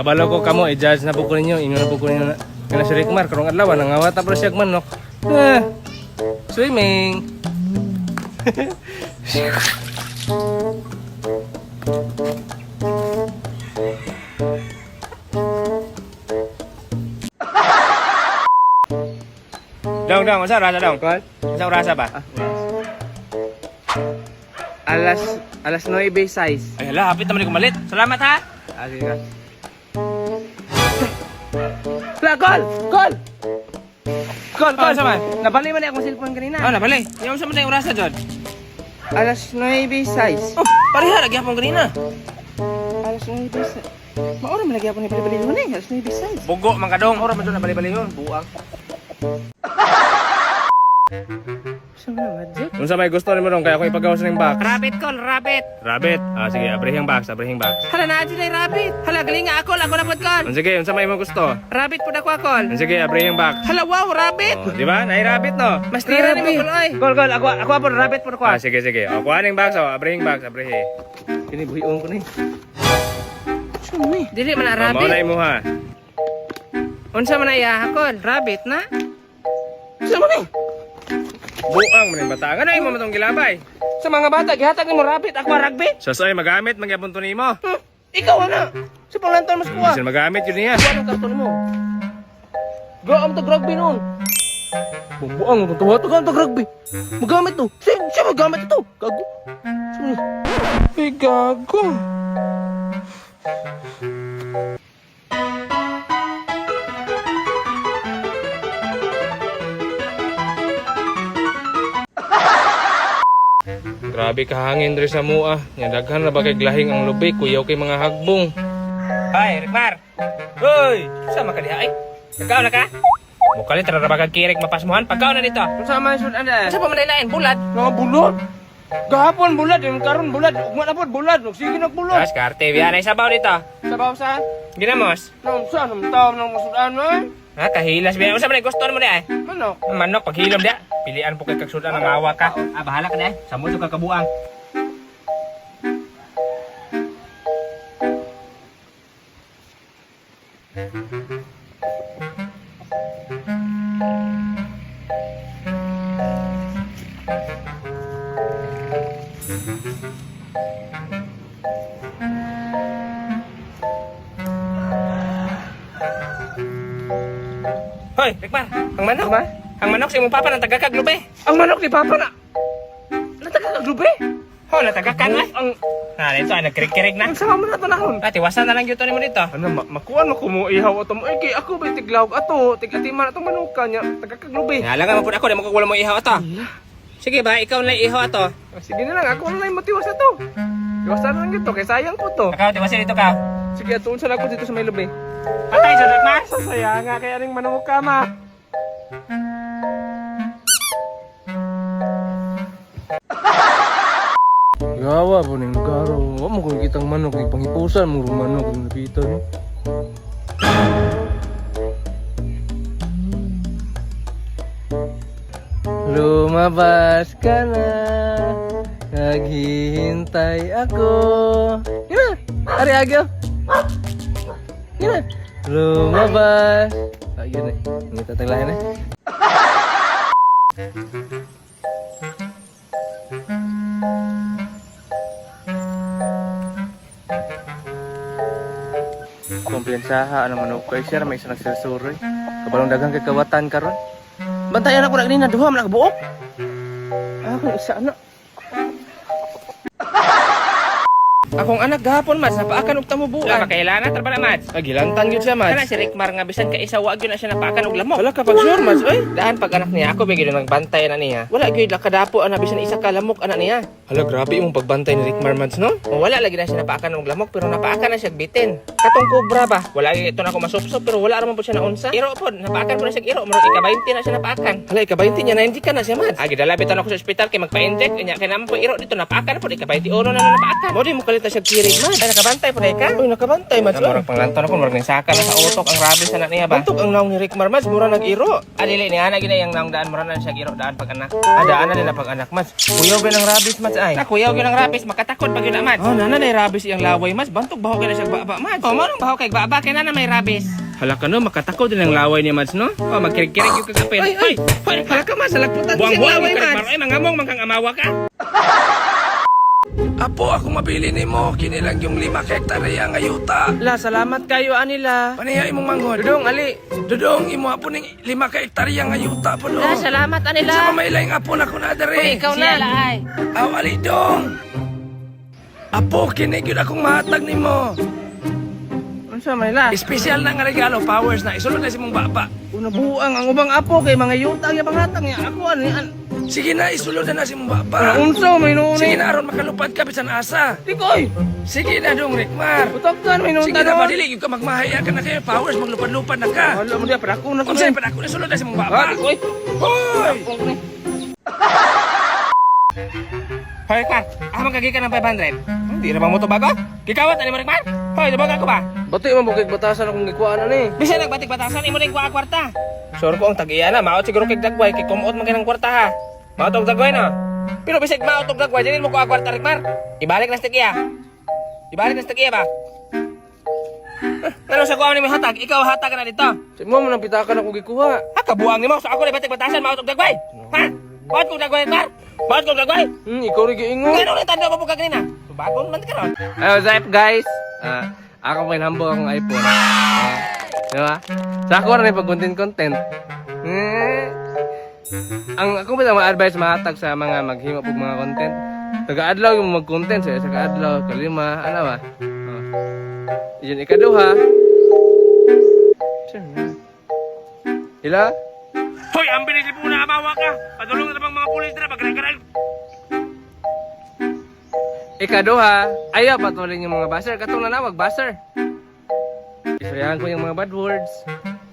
Kabalo ko kamo i-judge na po ko ninyo, ingon na po ko ninyo na kana si Rickmar karong adlaw nangawata pa siya og manok. Ah, swimming. Dong, dong, unsa orasa dong? Kol? Unsa orasa ba? Alas alas 9 size. Ay hala, hapit naman ni kumalit. Salamat ha. Ah, sige ka. Hala, gol! Gol! Gol, gol! Oh, sama. Nabali man na akong cellphone kanina. Oh, nabali. Yung unsa man na yung orasa jud? Alas 9 size. Oh, pareha lagi hapon kanina. Alas 9 size. Maura man lagi ako ni bali-bali yun eh. Alas 9 size. Bugo man kadong, ora man jud na bali-bali yun, buang. Sa mga magic? Unsa may gusto nimo dong kaya ako ipagawas ning box? Rabbit call, rabbit. Rabbit. Ah, sige, abrihing box, abrihing box. Hala na dyan ay rabbit. Hala, galing nga ako. Ako na pod call. Sige, unsa may imong gusto? Rabbit pod ako call. Sige, abrihing box. Hala, wow, rabbit. Oh, di ba? Nay rabbit no. Mas tira ni mo ay. Gol, gol, ako ako po rabbit po ako. Ah, sige, sige. O, kuha ning box, oh, abrihing box, abrihi. Kini buhion ko ni. Saan ni? Dili man na Oh, mao rabbit. na imo ha. Unsa man na iya akol? Rabbit na? Unsa man ni? Buang man ning bata. Ngano imo man tong gilabay? Sa mga bata gihatag nimo rabbit, ako rugby. Sasay magamit magyapon to nimo. Ikaw ana. Sa panglanton mas kuha. Bisan magamit yun niya. Kuha ng karton mo. Go am tag rugby noon. Bumbuang mo tuwa to tag rugby. Magamit to. Siya, siya magamit ito. Gago. Saan ni? Ay, gago. Grabe kahangin diri sa mua. Nya daghan na ba kay glahing ang lubi, kuyaw kay mga hagbong. Ay, Rikmar. Hoy, sama ka diha ay. Pagkaon na ka? Mukalit ra ba kag kirik mapasmuhan? Pagkaon na dito. Unsa man sud ana? Sa pa man lain bulat. Mga bulod. Gahapon bulad, yung karon bulad, ugma na pod bulad, sige nagbulod. Tas karte biya na sabaw dito. Sabaw sa? Ginamos. Nang sa nang taw nang masudan eh. Ha, kahilas biya. Unsa man ay gusto mo di ay? Manok. Ang manok paghilom dia. Pilian po kay kag sudan ang awa ka. Ah, bahala ka di ay. Sa mo ka kabuang. Hoy, Rikmar, ang manok. Ma? Ang manok sa imong papa nang tagakag lubi. Ang manok ni Papa na. Natagakaglubi? Ho, natagakan ay. Ang Ah, dito ay nagkirig-kirig na. ang sama mo na to nahon. Ah, tiwasan na lang gyud to nimo dito. Ano ma makuan mo kumo ihaw ato mo. Eh, kay ako ba tiglawg ato, tigatiman atong manuka niya, tagakaglubi. Nga lang mo pud ako, di mo kag wala mo ihaw ato. Sige ba, ikaw na lang ihaw ato. Ah, sige na lang, ako na lang matiwas ato. Tiwasan na lang gito, kay sayang po to. Ikaw, tiwasan dito ka. Sige, atuon sa ako dito sa may lubi. Patay jud, Rikmar. Sasaya nga kay aning manuka ma. Gawa po ning lugar. Wa mo kung kitang manok ni pangipusan mo manok ning lapitan no. Lumabas ka na. Naghihintay ako. Yun na. Ari agyo. Yun na. Lumabas. Ayun eh. Hindi tataglayan eh. Kumpiyansaha ang manok kay sir may isa nagsilsuroy. Kabalong daghang kay kawatan karon. Bantayan ako na kanina duha man nakabuok. Ah, kung isa na. Akong anak gahapon mas napaakan og tamubuan. Wala makailan na trabaho Mads. Agilantan gyud siya Kana mas. si Rickmar nga bisan ka isa wa gyud na siya napaakan og lamok. Wala ka pag sure mas oy. Daan pag anak niya ako bigyan nagbantay na niya. Wala gyud kadapo ana bisan isa ka lamok anak niya. Hala grabe imong pagbantay ni Rick Mads no? O, wala lagi na siya napaakan og lamok pero napaakan na siya og bitin. Katong kobra ba? Wala gyud ito na ako masupsop pero wala ra man po siya naunsa. Iro pod, napaakan po na siya og iro, murag ika-20 na siya napaakan. Hala ika-20 niya na hindi ka na siya Mads. Ah, gidala bitan ako sa ospital kay magpa-inject nya kay naman po iro dito napaakan po ika-21 na na napaakan. Mo di mo kalit ta siya kirig, man. Ay, nakabantay po na ka? Uy, nakabantay, Mads. Murag panglanton ako, murag saka na sa utok ang rabi sa na niya ba? Bantog ang naong ni Rick Mar, Mads. Mura nag-iro. Ah, dili ni ana gina yang naong daan mura na siya giro daan pag anak. Ah, daan na nila pag anak, Mads. Kuyaw ba ng rabis, Mads, ay? Na kuyaw gyud ang rabis, makatakot pag yun na, Mads. Oh, nana na rabis iyang laway, Mads. Bantog baho kay na siya baba, Mads. Oh, marong baho kay baba kay nana may rabis. Hala ka no, makatakot din ang laway niya, Mads, no? Oh, magkirig-kirig yung kagapin. Ay, ay, ay, hala ka, Mads. Halagputan siya ang Buang-buang laway, yung Mads. Mads. Ay, mangamong man kang amawa ka. Apo, ako mabili nimo kini lang yung 5 hektarya nga yuta. La, salamat kayo, anila. Paniya imong manghod. Dudong, ali. Dudong, imo apo ning 5 ka hektarya nga yuta po do. La, salamat anila. Sa pamailay nga apo na ko na dere. Uy, ikaw na. Ay. Aw, ali dong. Apo, kini gyud akong mahatag nimo. Unsa man nila? Espesyal na nga regalo, powers na. Isulod na si mong baba. Una buang ang ubang apo kay mga yuta ang pangatang niya. Ako ano yan? Sige na, isulod na na si mong baba. Unsa may noon Sige na, aron makalupad ka bisan asa. Di ko oy. Sige na dong, Rikmar. Utok tan may noon Sige na, ba, dili gyud ka magmahaya ka na kayo. Powers, maglupad-lupad na ka. Wala mo diya para ako na Unsay pa na ako isulod na si mong baba. Ah, di ko oy. Hoy! Hoy, Kar, ah, magkagi ka ng 500. Hindi na ba mo to bago? Kikawat, ano mo, Rikmar? Hoy, nabaga ko ba? Bati man bukig batasan akong gikuan ani. Bisa nagbatik batasan, imo rin kuha kwarta. Sure ko ang tag-iya na, maot siguro kay dagway, kay kumuot man kay ng kwarta ha. Maot og dagway no. Pero bisag maot og dagway, dili mo kuha kwarta, Rikmar. Ibalik na sa tag-iya. Ibalik na sa tag-iya ba? Ano sa kuha ni mo hatag? Ikaw hatag na dito. Sa mo man ang pitakan ako gikuha. Ha, kabuang nimo sa ako na batik batasan, maot og dagway. Ha? Maot kog dagway, Rikmar. Maot kog dagway. Ikaw rin giingon. Ngano ni tanda mo po kaganina? Bagong man ka ron. Ay, what's up guys? Ah, ako pa hinambog akong iPhone. Ah, di ba? Sa ako rin pag content content. Eh, ang ako ba ma-advise mahatag sa mga maghimo pug mga content. Taga-adlaw yung mag-content sa isa ka-adlaw, kalima, ano ba? Oh. Yun ikaduha. Sure na. Ila? Hoy, ang bilis po na amawa ka. Padulong na bang mga pulis na pagkarang. Ikaduha, ayaw patulin yung mga buzzer. Katong nanawag, buzzer. Istoryahan ko yung mga bad words.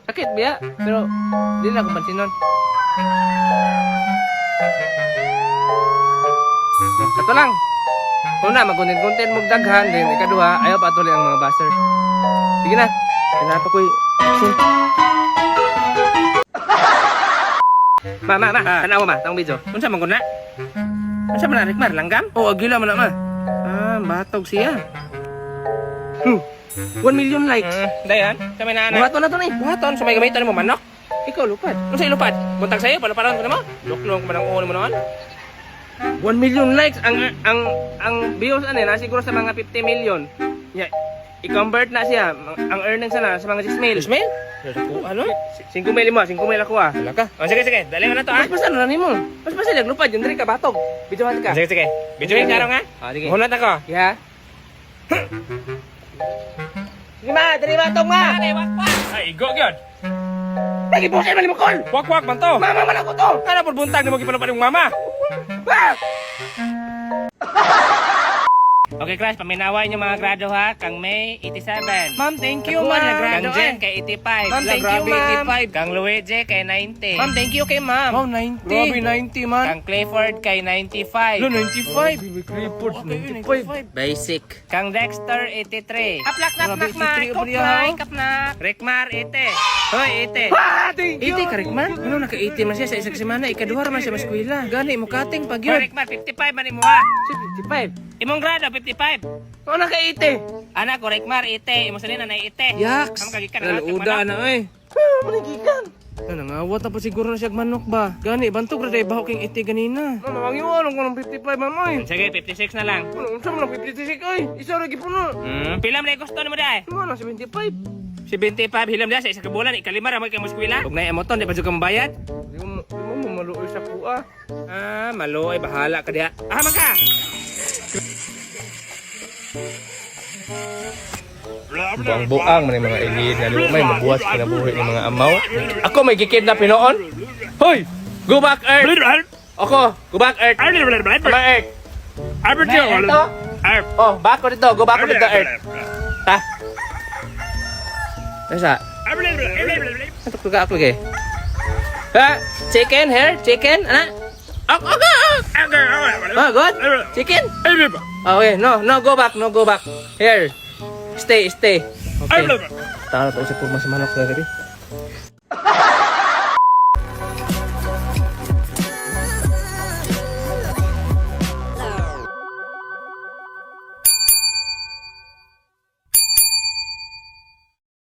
Sakit biya, pero di na ako pansinon. Kato lang. Una, mag-content-content mo daghan. Then ikaduha, ayaw patuloy ang mga buzzer. Sige na. Kinapa ko'y absent. Ma, ma, ma, tanawa ma, tang video. Unsa man ko na? Unsa man na Rikmar, langgam? Oh, agila man na ma. Ah, batog siya. 1 million likes. Dayon, sa may naana. Buhaton na to ni. Buhaton, sa may gamitan mo manok. Ikaw lupad. Unsa ilupad? Buntag sayo, paluparon ko namo. Luklong ko man ang ulo mo noon. 1 million likes ang views ani na siguro sa mga 50 million. Yeah, i-convert na siya ang earnings na sa mga 6 mil. 6 mil? Ano? 5 mil mo, 5 mil ako ah. Wala ka. Oh, sige, sige, dali mo na to ah. Mas pasan na nimo. Mas pasan naglupad yung diri ka batog. Videohan ka. Sige, sige. Video yung karong ha. Ah, sige. Hunat ako. Yeah. Sige ma, diri batog ma. Ay, wak wak. Ay, igo gyud. Lagi busin man mo call. Wak wak man to. Mama man ako to. Kana pud buntag nimo gipalupad yung mama. Ah! Okay, class, paminawa inyo mga grado ha. Kang May, 87. Ma'am, thank you, Nakuha ma'am. na grado Kang Jen kay 85. Ma'am, thank you, Grabe, ma'am. 85. Kang Luigi kay 90. Ma'am, thank you kay ma'am. Wow, 90. Grabe, 90 man. Kang Clifford kay 95. Lo, 95. Clifford, 95. Basic. Kang Dexter, 83. Aplak nak Grabe, nak ma. 83 Kap pa niya, na, oh. kap na. Rikmar, 80. Hoy, 80. Ah, thank you. 80 ka, Rikmar? Ano, naka-80 man siya sa isang semana. Ikaduha man siya maskwila. Gani, mukating pag Hoy, yun. Rikmar, 55 man imo ha. Si 55. Imong grado, 55. Oh, naka-80. Anak ko, Rikmar, 80. Imo salina na 80. Yaks. Amo kagikan na Naluda na, oy. Ah, manigikan. Na, nangawat na po siguro na siya manok ba? Gani, bantog ra day baho king 80 ganina. Mama, mangiwan ko ng 55, mama, oy. Sige, 56 na lang. Ano, unsa man ang 56, oy? Isa ra gipuno. Pila man gusto nimo dai? Ano na 75? 75 hilam dia sa isa ka bulan, ikalima ra mo kay eskwela. Ug naay moton di pa jud ka mabayad. Di mo maluoy sa kuha. Ah, maluoy bahala ka diha. Ah, man ka. Buang-buang man yung mga ilid nga may mabuhat sa kinabuhi ng mga amaw. Ako may gikidnap hinoon. Hoy! Go back Earth! Ako, go back Earth! Come on, Earth! May Earth to? Oh, back ko dito. Go back ko dito, Earth. Ta. Nasa? Atok ka ako eh. Ha? Chicken here? Chicken? Ana? Ok, ok, ok. Oh, good. Chicken? Okay, no, no, go back, no, go back. Here. Stay, stay. Okay. Tara to sa porma sa manok na gabi.